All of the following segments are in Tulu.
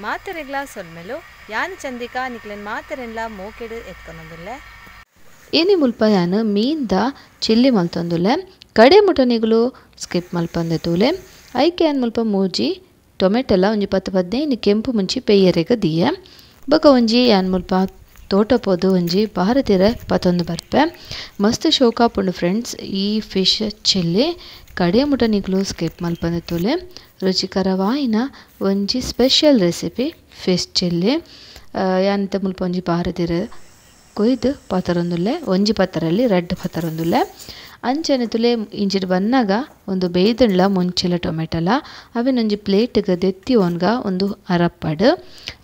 ಮಾತೆರೆಗ್ಲಾ ಸೊಲ್ಮೆಲು ಯಾನ್ ಚಂದ್ರಿಕಾ ನಿಕ್ಲೆನ್ ಮಾತೆರೆನ್ಲಾ ಮೋಕೆಡ್ ಎತ್ಕೊನೊಂದುಲ್ಲೆ. ಇನಿ ಮುಲ್ಪ ಯಾನ್ ಮೀನ್ದ ಚಿಲ್ಲಿ ಮಲ್ತೊಂದುಲ್ಲೆ. ಕಡೆ ಮುಟನಿಗುಲು ಸ್ಕಿಪ್ ಮಲ್ಪಂದೆ ತೂಲೆ. ಐಕೆ ಯಾನ್ ಮುಲ್ಪ ಮೂಜಿ ಟೊಮೆಟೊಲ ಒಂಜಿ 10-15 ಕೆಂಪು ಮುಂಚಿ ಪೇಯರೆಗ್ ದಿಯೆ. ಬೊಕ ಒಂಜಿ ಯಾನ್ ಮುಲ್ಪ ತೋಟ ಪೋದು ಒಂಜಿ ಭಾರತೀಯರ ಪತೊಂದು ಬರ್ಪೆ. ಮಸ್ತ್ ಶೋಕಾಪುಂಡು ಫ್ರೆಂಡ್ಸ್ ಈ ಫಿಶ್ ಚಿಲ್ಲಿ. ಕಡೆ ಮುಟನಿಗುಲು ಸ್ಕಿಪ್ ಮಲ್ಪಂದೆ ತೂಲೆ. ರುಚಿಕರವಾಯಿನ ಒಂಜಿ special recipe fish chilli. ಯಾನಿತ್ತೆ ಮುಲ್ಪ ಒಂಜಿ ಭಾರತೀಯರ ಕೊಯ್ದು ಪತರೊಂದುಲ್ಲೆ. ಒಂಜಿ ಪತ್ತರಲ್ಲಿ ರಡ್ಡ್ ಪತರೊಂದುಲ್ಲೆ. ಅಂಚನೆ ತುಲೆ ಇಂಚಿಡ್ ಬನ್ನಗ ಒಂದು ಬೇಯ್ದುಂಡ್ಲ ಮುಂಚಿಲ ಟೊಮೆಟೊಲ ಅವೆನೊಂಜಿ ಪ್ಲೇಟ್ಗ್ ದೆತ್ತಿ ಒನ್ಗ ಒಂದು ಅರಪ್ಪಡು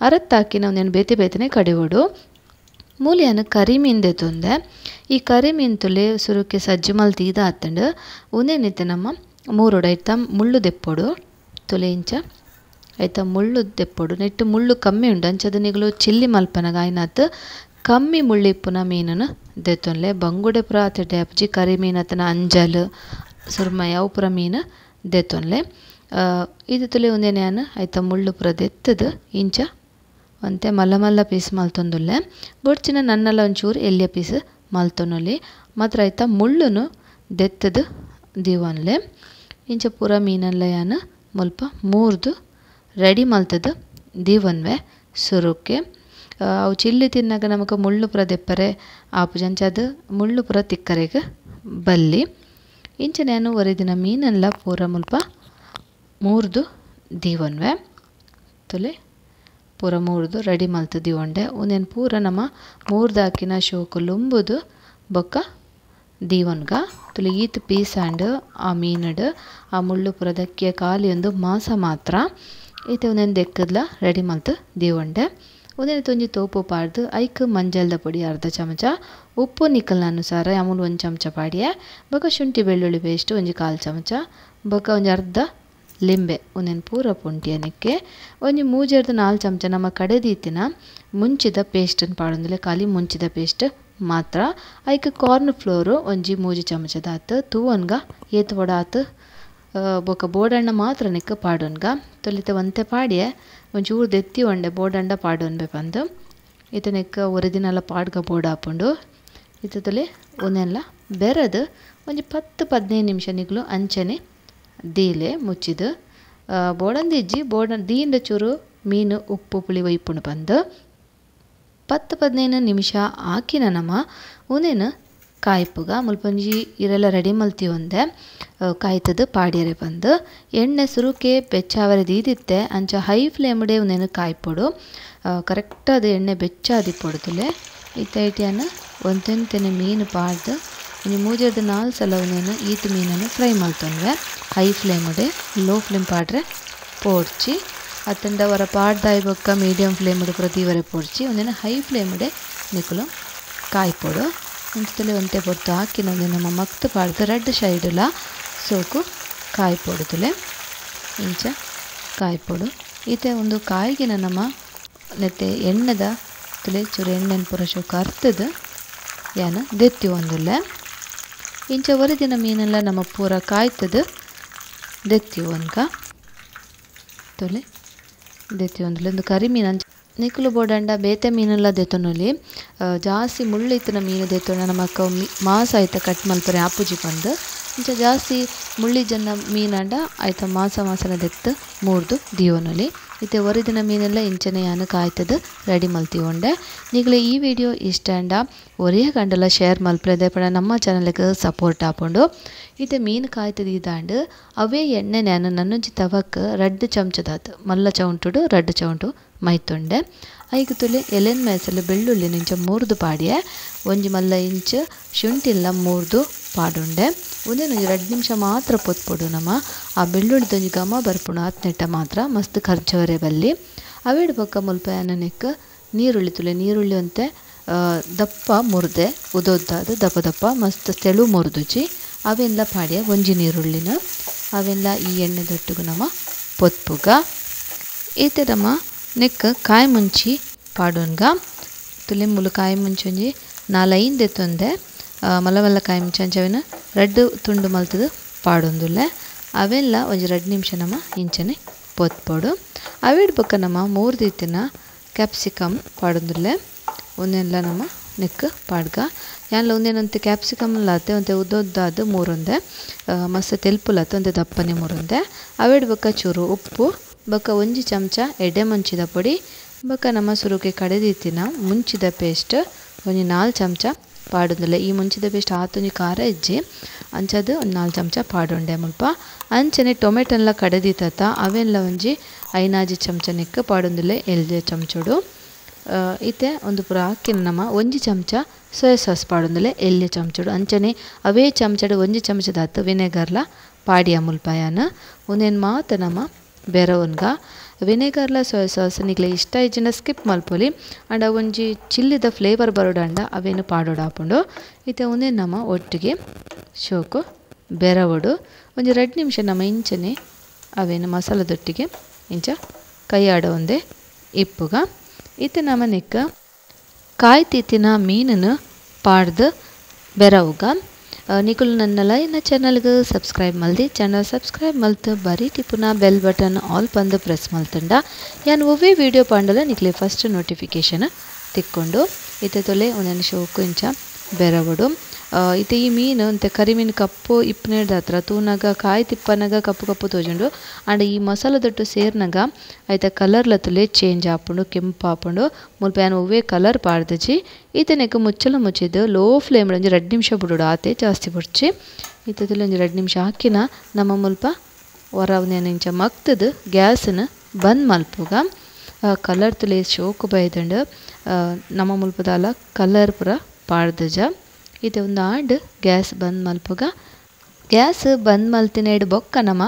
ಅರತ್ತಾಕಿನ ಒಂದೇನು ಬೇತೆ ಬೇತೆನೆ ಕಡೆವೊಡು. ಮೂಲಿಯಾನ ಕರಿಮೀನ್ ದೆತ್ತೊಂದೆ. ಈ ಕರಿಮೀನ್ ತುಲೆ ಸುರುಕ್ಕೆ ಸಜ್ಜು ಮಲ್ತೀದ ಆತಂಡು. ಉಂದೇನಿತ್ತೆ ನಮ್ಮ ಮೂರೋಡು ಐತ ಮುಳ್ಳು ದೆಪ್ಪೊಡು. ತುಲೆ ಇಂಚ ಐತ ಮುಳ್ಳು ದೆಪ್ಪೊಡು. ನೆಟ್ಟು ಮುಳ್ಳು ಕಮ್ಮಿ ಉಂಡು ಅಂಚದ ನಿಗುಲು ಚಿಲ್ಲಿ ಮಲ್ಪನಗ ಆಯ್ನಾತ್ ಕಮ್ಮಿ ಮುಳ್ಳಿಪ್ಪುನ ಮೀನನ್ನು ದೆತ್ತೊನ್ಲೆ. ಬಂಗುಡೆ ಪೂರ ಆತೆಡ್ಡೆ ಆಪುಜಿ. ಕರಿಮೀನ್ ಅತನ ಅಂಜಲ್ ಸುರ್ಮಯ ಅವು ಪೂರ ಮೀನು ದೆತ್ತೊನ್ಲೆ. ಇದು ತುಲೆ ಒಂದೇನೆ ಯಾನ್ ಐತ ಮುಳ್ಳು ಪೂರ ದೆತ್ತದು ಇಂಚ ಒಂತೆ ಮಲ್ಲ ಮಲ್ಲ ಪೀಸ್ ಮಲ್ತೊಂದುಲ್ಲೆ. ಬೊಡ್ಚಿನ ನನ್ನಲ ಒಂಚೂರು ಎಲ್ಯ ಪೀಸ್ ಮಲ್ತೊನೊಲಿ. ಮಾತ್ರ ಐತ ಮುಳ್ಳುನು ದೆತ್ತದು ದೀವೊನ್ಲೆ. ಇಂಚ ಪೂರ ಮೀನಲ್ಲ ಯಾನ್ ಮುಲ್ಪ ಮೂರ್ದು ರೆಡಿ ಮಲ್ತದು ದೀವೊನ್ವೆ ಸುರುಕ್ಕೆ. ಅವು ಚಿಲ್ಲಿ ತಿನ್ನಾಗ ನಮಕ್ ಮುಳ್ಳು ಪೂರ ದೆಪ್ಪರೆ ಆಪುಜಿ. ಅಂಚಾದ್ ಮುಳ್ಳು ಪೂರ ತಿಕ್ಕರೆಗ್ ಬಲ್ಲಿ. ಇಂಚನೆ ಯಾನ್ ಒರಿದಿನ ಮೀನಲ್ಲ ಪೂರ ಮುಲ್ಪ ಮೂರ್ದು ದೀವೊನ್ವೆ. ತುಲೆ ಪೂರ ಮೂರ್ದು ರೆಡಿ ಮಲ್ತು ದೀವೊಂಡೆ. ಉಂದೆನ್ ಪೂರ ನಮ ಮೂರ್ದಾಕಿನ ಶೋಕು ಲುಂಬುದು ಬೊಕ್ಕ ದೀವೊನ್ಗ. ತುಲೆ ಈತ್ ಪೀಸ್ ಆಂಡ್ ಆ ಮೀನುಡು ಆ ಮುಳ್ಳು ಪೂರ ದಕ್ಕಿಯ ಖಾಲಿ ಒಂದು ಮಾಸ ಮಾತ್ರ. ಇತ್ತೆ ಉಂದೆನ್ ದೆಕ್ಕದ್ಲ ರೆಡಿ ಮಲ್ತು ದೀವೊಂಡೆ. ಉಂದೆನ್ ಒಂಜಿ ತೋಪು ಪಾಡ್ದು ಐಕ್ ಮಂಜಲ್ದ ಪೊಡಿ ಅರ್ಧ ಚಮಚ, ಉಪ್ಪು ನಿಕಲ್ನ ಅನುಸಾರ ಅಮೂಲ್ 1 ಚಮಚ ಪಾಡಿಯೆ. ಬೊಕ ಶುಂಠಿ ಬೆಳ್ಳುಳ್ಳಿ ಪೇಸ್ಟ್ ಒಂಜಿ 1/4 ಚಮಚ, ಬೊಕ ಒಂಜಿ ಅರ್ಧ ಲಿಂಬೆ ಉಂದೆನ್ ಪೂರ ಪುಂಟಿಯನಕ್ಕೆ ಒಂಜಿ 3-4 ಚಮಚ ನಮ್ಮ ಕಡೆದೀತಿನ ಮುಂಚಿದ ಪೇಸ್ಟನ್ನು ಪಾಡೊಂದುಲ್ಲೆ. ಖಾಲಿ ಮುಂಚಿದ ಪೇಸ್ಟ್ ಮಾತ್ರ. ಐಕ್ ಕಾರ್ನ್ ಫ್ಲೋರು ಒಂಜಿ 3 ಚಮಚದಾತು ತೂವನ್ಗ ಏತ್ ವಡ ಆತು. ಬೊಕ ಬೋಡಣ್ಣ ಮಾತ್ರ ನಿಕ್ಕ ಪಾಡೊನ್ಗ. ತೊಲಿತ ಒಂತೆ ಪಾಡಿಯೆ ಒಂಚೂರು ದೆತ್ತಿ ಒಂಡೆ ಬೋಡಂಡ ಪಾಡೊನ್ಬೆ ಪಂದು. ಇತ್ತೆ ನೆಕ್ಕ ಒರಿದಿನಲ ಪಾಡ್ಗ ಬೋಡಾಪುಂಡು. ಇತ್ತೆ ತುಲೆ ಒಂದೆಲ್ಲ ಬೆರದು ಒಂಜಿ 10-15 ನಿಮಿಷ ನಿಗುಲು ಅಂಚನೆ ದೀಲೆ ಮುಚ್ಚಿದು. ಬೋಡಂದಿಜ್ಜಿ ಬೋಡ ದೀಂಡ ಚೂರು ಮೀನು ಉಪ್ಪು ಪುಳಿ ಒಯ್ಪುಂಡು ಪಂದು. 10-15 ನಿಮಿಷ ಆಕಿನ ನಮ ಉಂದೆನ್ ಕಾಯ್ಪುಗ. ಮುಲ್ಪೊಂಜಿ ಇರೆಲ್ಲ ರೆಡಿ ಮಲ್ತಿ ಒಂದೆ ಕಾಯ್ತದು ಪಾಡ್ಯರೆ ಬಂದು. ಎಣ್ಣೆ ಸುರುಕೆ ಬೆಚ್ಚಾವರೆ ದೀದಿತ್ತೆ. ಅಂಚ ಹೈ ಫ್ಲೇಮ್ಡೆ ಉಂದೆನ್ ಕಾಯ್ಪೊಡು. ಕರೆಕ್ಟಾದ ಎಣ್ಣೆ ಬೆಚ್ಚಾದಿಪ್ಪೊಡುತ್ತಲೆ. ಇತ್ತೆ ಐಟಿಯಾನ ಒಂತೆಂತೆನೆ ಮೀನು ಪಾಡ್ದು ಒಂಜಿ 3-4 ಸಲ ಉಂದೆನ್ ಈತ್ ಮೀನನ್ನು ಫ್ರೈ ಮಲ್ತೊನ್ವೆ. ಹೈ ಫ್ಲೇಮ್ಡೆ, ಲೋ ಫ್ಲೇಮ್ ಪಾಡ್ರೆ ಪೋಡ್ಚಿ. ಅತ್ತಂಡ ಅವರ ಪಾಡ್ದಾಯಿ ಬೊಕ್ಕ ಮೀಡಿಯಂ ಫ್ಲೇಮ್ಡು ಪೂರ ದೀವರೆ ಪೋಡ್ಚಿ. ಒಂದೇನು ಹೈ ಫ್ಲೇಮ್ಡೆ ನಿಕುಲು ಕಾಯ್ಪೊಡು. ಒಂಚುತಲೆ ಒಂತೆ ಪೊರ್ತು ಹಾಕಿನ ಒಂದೆ ನಮ್ಮ ಮಕ್ತು ಪಾಡ್ದು ರಡ್ಡ್ ಸೈಡುಲ ಸೋಕು ಕಾಯ್ಪೊಡು. ತುಲೆ ಇಂಚ ಕಾಯ್ಪೊಡು. ಈತೆ ಒಂದು ಕಾಯಿಗಿನ ನಮ್ಮ ನೆತ್ತೆ ಎಣ್ಣೆದ ತುಲೆ ಚೂರು ಎಣ್ಣೆನ ಪೂರ ಶೋಕು ಅರ್ತದು ಯಾನ್ ದೆತ್ತಿ ಒಂದುಲ್ಲೆ. ಇಂಚ ಒರಿದಿನ ಮೀನೆಲ್ಲ ನಮ್ಮ ಪೂರ ಕಾಯ್ತದು ದೆತ್ತಿ ಒನ್ಕ ತುಲೆ ದೆತ್ತಿ ಒಂದುಲ್ಲೆ. ಒಂದು ಕರಿಮೀನು ಅಂಚ ನಿಕುಲು ಬೋಡಂಡ ಬೇತೆ ಮೀನೆಲ್ಲ ದೆತ್ತೊನೊಲಿ. ಜಾಸ್ತಿ ಮುಳ್ಳು ಇತ್ತಿನ ಮೀನು ದೆತ್ತೊಂಡ ನಮಕ್ ಮಾಸ ಐತ ಕಟ್ ಮಲ್ಪರೆ ಆಪುಜಿ ಪಂದು. ಇಂಚ ಜಾಸ್ತಿ ಮುಳ್ಳಿ ಜನ ಮೀನಾಂಡ ಐತ ಮಾಸ ಮಾಸನ ದೆತ್ತು ಮೂರ್ದು ದೀವೊನೊಲಿ. ಇತ್ತೆ ಒರಿದಿನ ಮೀನೆಲ್ಲ ಇಂಚನೆ ಯಾನ್ ಕಾಯ್ತದು ರೆಡಿ ಮಲ್ತಿ ಒಂಡೆ. ನಿಗಲೆ ಈ ವಿಡಿಯೋ ಇಷ್ಟ ಅಂಡ ಒರಿಯ ಕಂಡಲ ಶೇರ್ ಮಲ್ಪಲೆ ಪಂಡ ನಮ್ಮ ಚಾನಲ್ಗೆ ಸಪೋರ್ಟ್ ಆಪುಂಡು. ಇತ್ತೆ ಮೀನು ಕಾಯ್ತದ ಇದಾಂಡ್ ಅವೇ ಎಣ್ಣೆ ನಾನು ನನ್ನೊಂಜಿ ತವಕ್ ರಡ್ಡ್ ಚಮಚದಾತು ಮಲ್ಲ ಚೌಂಟುಡು ರಡ್ಡ್ ಚೌಂಟು ಮೈತೊಂಡೆ. ಐಕ್ ತುಲೆ ಎಲೆನ್ ಮೇಸಲು ಬೆಳ್ಳುಳ್ಳಿ ಇಂಚ ಮೂರ್ದು ಪಾಡಿಯೆ. ಒಂಜಿ ಮಲ್ಲ ಇಂಚು ಶುಂಠಿಲ್ಲ ಮೂರ್ದು ಪಾಡುಂಡೆ. ಒಂದೇನೊಂಜಿ 2 ನಿಮಿಷ ಮಾತ್ರ ಪೊತ್ಪೊಡು ನಮ. ಆ ಬೆಳ್ಳುಳ್ಳಿದೊಂಜಿ ಘಮ ಬರ್ಪುಂಡು ಆತ್ನೆಟ್ಟ ಮಾತ್ರ ಮಸ್ತ್ ಖರ್ಚವರೆ ಬಲ್ಲಿ. ಅವೇಡು ಬೊಕ್ಕ ಮುಲ್ಪ ಯಾನನೆಕ್ ನೀರುಳ್ಳಿ ತುಲೆ ನೀರುಳ್ಳಿ ಒಂತೆ ದಪ್ಪ ಮುರ್ದೆ ಉದೊದ್ದಾದ ದಪ್ಪ ದಪ್ಪ ಮಸ್ತ್ ತೆಳು ಮುರ್ದುಜಿ ಅವೆಲ್ಲ ಪಾಡಿಯ ಒಂಜಿ ನೀರುಳ್ಳಿನ ಅವೆಲ್ಲ ಈ ಎಣ್ಣೆ ದೊಟ್ಟುಗು ನಮ ಪೊತ್ಪುಗ. ಈತೆ ನಮ ನೆಕ್ ಕಾಯಿ ಮುಂಚಿ ಪಾಡೋನ್ಗ. ತುಲೆ ಮುಲು ಕಾಯಿ ಮುಂಚಿ ಒಂಜಿ 4-5 ದೆತ್ತೊಂದೆ. ಮಲ್ಲ ಮಲ್ಲ ಕಾಯಿ ಮುಂಚಿ ಅಂಚ ಅವೆನ್ ರಡ್ಡ್ ತುಂಡು ಮಲ್ತದು ಪಾಡೊಂದುಲ್ಲೆ. ಅವೆಲ್ಲ ಒಂಜಿ 2 ನಿಮಿಷ ನಮ ಇಂಚನೆ ಪೊತ್ಪೊಡು. ಅವೆಡ್ ಬೊಕ್ಕ ನಮ್ಮ ಮೂರ್ದಿತ್ತಿನ ಕ್ಯಾಪ್ಸಿಕಮ್ ಪಾಡೊಂದುಲ್ಲೆ. ಉಂದೆನ್ಲ ನಮ್ಮ ನೆಕ್ ಪಾಡ್ಗ. ಯಾನ್ಲ ಉಂದೆನೊಂತೆ ಕ್ಯಾಪ್ಸಿಕಮ್ ಲಾತೆ ಒಂತೆ ಉದ್ದೊದ್ದಾದ್ ಮೂರೊಂದೆ, ಮಸ್ತ್ ತೆಲ್ಪುಲಾತೆ ಒಂತೆ ದಪ್ಪನೆ ಮೂರೊಂದೆ. ಅವೆಡ್ ಬೊಕ್ಕ ಚೂರು ಉಪ್ಪು ಬೊಕ್ಕ ಒಂಜಿ ಚಮಚ ಎಡ್ಡೆ ಮುಂಚಿದ ಪೊಡಿ ಬೊಕ್ಕ ನಮ್ಮ ಸುರುಕೆ ಕಡೆದಿತ್ತಿನ ಮುಂಚಿದ ಪೇಸ್ಟ್ ಒಂಜಿ 4 ಚಮಚ ಪಾಡೊಂದುಲ್ಲೆ. ಈ ಮುಂಚಿದ ಪೇಸ್ಟ್ ಆತೊಂಜಿ ಖಾರ ಇಜ್ಜಿ, ಅಂಚಾದ್ ಒಂಜಿ 4 ಚಮಚ ಪಾಡೊಂಡೆ ಮುಲ್ಪ. ಅಂಚನೆ ಟೊಮೆಟೊನ್ಲ ಕಡೆದಿತ್ತ ಅವೆನ್ಲ ಒಂಜಿ 5 ಚಮಚ ನೆಕ್ ಪಾಡೊಂದುಲ್ಲೆ ಎಲ್ಯ ಚಮಚೊಡು. ಇತ್ತೆ ಒಂದು ಪೂರ ಹಾಕಿನ ನಮ್ಮ ಒಂಜಿ ಚಮಚ ಸೋಯಾ ಸಾಸ್ ಪಾಡೊಂದುಲ್ಲೆ ಎಲ್ಯ ಚಮಚೊಡು. ಅಂಚನೆ ಅವೇ ಚಮಚಡು ಒಂಜಿ ಚಮಚದಾತ್ ವಿನೆಗರ್ಲ ಪಾಡಿಯ ಮುಲ್ಪಯಾನ. ಉಂದೆನ್ ಮಾತ ನಮ್ಮ ಬೆರವನ್ಗ ವಿನೆಗರ್ಲ ಸೋಯಾ ಸಾಸ್ ನಿಗ್ಲೆ ಇಷ್ಟ ಇಜ್ಜಿಂಡ ಸ್ಕಿಪ್ ಮಲ್ಪೊಲಿ, ಅಂಡ ಒಂಜಿ ಚಿಲ್ಲಿದ ಫ್ಲೇವರ್ ಬರೋಡಂಡ ಅವೇನು ಪಾಡೋಡಾಪುಂಡು. ಇತ್ತೆ ಉಂದೆನ್ ನಮ್ಮ ಒಟ್ಟಿಗೆ ಶೋಕು ಬೆರವೊಡು. ಒಂಜಿ 2 ನಿಮಿಷ ನಮ್ಮ ಇಂಚನೆ ಅವೇನು ಮಸಾಲದೊಟ್ಟಿಗೆ ಇಂಚ ಕೈ ಆಡ ಒಂದೇ ಇಪ್ಪುಗ. ಇತ್ತೆ ನಮ್ಮ ನೆಕ್ ಕಾಯಿ ತಿತ್ತಿನ ಮೀನನ್ನು ಪಾಡ್ದು ಬೆರವುಗ. ನಿಕುಲು ನನ್ನ ಲೈನ ಚಾನಲ್ಗೆ ಸಬ್ಸ್ಕ್ರೈಬ್ ಮಲ್ದಿ, ಚಾನಲ್ ಸಬ್ಸ್ಕ್ರೈಬ್ ಮಲ್ತು ಬರೀ ಟಿಪ್ಪುನ ಬೆಲ್ ಬಟನ್ ಆಲ್ ಪಂದು ಪ್ರೆಸ್ ಮಲ್ತಂಡ ಯಾನ್ ಒವ್ವೇ ವೀಡಿಯೋ ಪಾಂಡಲ ನಿಕ್ಲೆ ಫಸ್ಟ್ ನೋಟಿಫಿಕೇಶನ್ ತಿಕ್ಕೊಂಡು. ಇತ್ತೆ ತೊಲೆ ಒಂದೊಂದು ಶೋಕು ಇಂಚ ಬೆರವಡು. ಇತ್ತೆ ಈ ಮೀನು ಅಂತೆ ಕರಿಮೀನು ಕಪ್ಪು ಇಪ್ಪನೇಡ್ದ ಹತ್ರ ತೂನಗ ಕಾಯಿ ತಿಪ್ಪನಗ ಕಪ್ಪು ಕಪ್ಪು ತೋಜುಂಡು. ಅಂಡ್ ಈ ಮಸಾಲೆ ದೊಟ್ಟು ಸೇರ್ನಗ ಐತ ಕಲರ್ಲ ತುಲೆ ಚೇಂಜ್ ಆಪುಂಡು, ಕೆಂಪು ಆಪುಂಡು. ಮುಲ್ಪ ಯಾನ್ ಒವ್ವೇ ಕಲರ್ ಪಾಡ್ದಜಿ. ಇತ್ತೆ ಮುಚ್ಚಲ ಮುಚ್ಚಿದ್ದು ಲೋ ಫ್ಲೇಮ್ ಒಂಜಿ 2 ನಿಮಿಷ ಬಿಡೋಡು, ಆತೆ ಜಾಸ್ತಿ ಬುಡ್ಚಿ. ಇತ್ತೆ ತುಲೆ ಒಂಜಿ 2 ನಿಮಿಷ ಹಾಕಿನ ನಮ್ಮ ಮುಲ್ಪ ಹೊರ ಇಂಚ ಮಗ್ತದು ಗ್ಯಾಸನ್ನು ಬಂದ್ ಮಲ್ಪುಗ. ಕಲರ್ ತುಲೆ ಶೋಕು ಬೈದಂಡು ನಮ್ಮ ಮುಲ್ಪದಾಲ ಕಲರ್ ಪೂರ ಪಾಡ್ದಜ. ಇತ್ತೆ ಒಂದು ಆಂಡ್ ಗ್ಯಾಸ್ ಬಂದ್ ಮಲ್ಪುಗ. ಗ್ಯಾಸ್ ಬಂದ್ ಮಲ್ತಿನೇಡು ಬೊಕ್ಕ ನಮ್ಮ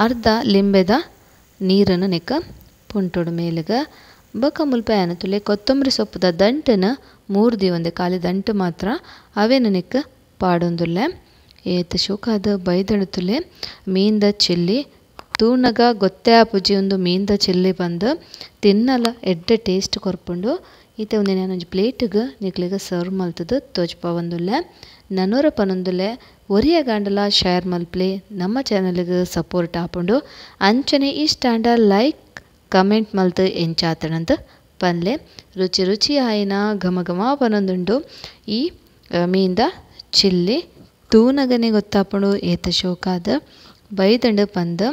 ಅರ್ಧ ಲಿಂಬೆದ ನೀರನ್ನು ನೆಕ್ಕ ಪುಂಟೋಡು ಮೇಲುಗ. ಬೊಕ್ಕ ಮುಲ್ಪ ಯಾನ ತುಲೆ ಕೊತ್ತಂಬರಿ ಸೊಪ್ಪುದ ದಂಟನ ಮೂರ್ದಿ ಒಂದೆ ಖಾಲಿ ದಂಟು ಮಾತ್ರ ಅವೇನು ನೆಕ್ಕ ಪಾಡೊಂದುಲ್ಲೆ. ಏತ್ ಶೋಕಾದ ಬೈದಡು ತುಲೆ ಮೀನ್ದ ಚಿಲ್ಲಿ ತೂನಗ ಗೊತ್ತೇ ಆಪುಜಿ ಒಂದು ಮೀನ್ದ ಚಿಲ್ಲಿ ಬಂದು ತಿನ್ನಲ ಎಡ್ಡೆ ಟೇಸ್ಟ್ ಕೊರ್ಪುಂಡು. ಇತ್ತೆ ಒಂದು ಒಂಜಿ ಪ್ಲೇಟ್ಗೆ ನಿಕ್ಲೆಗ್ ಸರ್ವ್ ಮಲ್ತದು ತೋಜ್ಪಾವೊಂದುಲ್ಲೆ. ನನೊರ ಪನೊಂದುಲ್ಲೆ ಒರಿಯ ಗಾಂಡಲ ಶೇರ್ ಮಲ್ಪ್ಲೆ, ನಮ್ಮ ಚಾನಲ್ಗೆ ಸಪೋರ್ಟ್ ಆಪುಂಡು. ಅಂಚನೆ ಇಷ್ಟಾಂಡ ಲೈಕ್ ಕಮೆಂಟ್ ಮಲ್ತು ಎಂಚಾತಣಂತ ಪನ್ಲೆ. ರುಚಿ ರುಚಿ ಆಯಿನ ಘಮ ಘಮ ಪನೊಂದುಂಡು ಈ ಮೀನ್ದ ಚಿಲ್ಲಿ. ತೂನಗನೆ ಗೊತ್ತಾಪುಂಡು ಏತ ಶೋಕಾದ ಬೈದಂಡು ಪಂದ್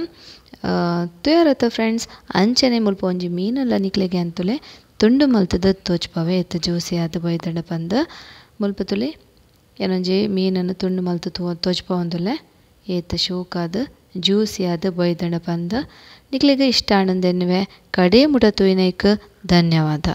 ತೂಯರತ ಫ್ರೆಂಡ್ಸ್. ಅಂಚನೆ ಮುಲ್ಪ ಒಂಜಿ ಮೀನಲ್ಲ ನಿಕ್ಲೆಗೆ ಅಂತುಲೆ ತುಂಡು ಮಲ್ತದ ತೋಜ್ಪವೆ ಏತ ಜ್ಯೂಸಿ ಆದ ಬೈದಂಡು ಪಂದ್. ಮುಲ್ಪ ತುಲೆ ಏನೊಂಜಿ ಮೀನನ್ನು ತುಂಡು ಮಲ್ತು ತೋಜ್ಪವಂದುಲ್ಲೆ ಏತ ಶೋಕಾದ ಜ್ಯೂಸಿ ಆದ ಬೈದಂಡು ಪಂದ್. ನಿಕ್ಲೆಗ್ ಇಷ್ಟ ಆನಂದೆನ್ನುವೆ ಕಡೆ ಮುಟ ತೂಯಿನೈಕ್ ಧನ್ಯವಾದ.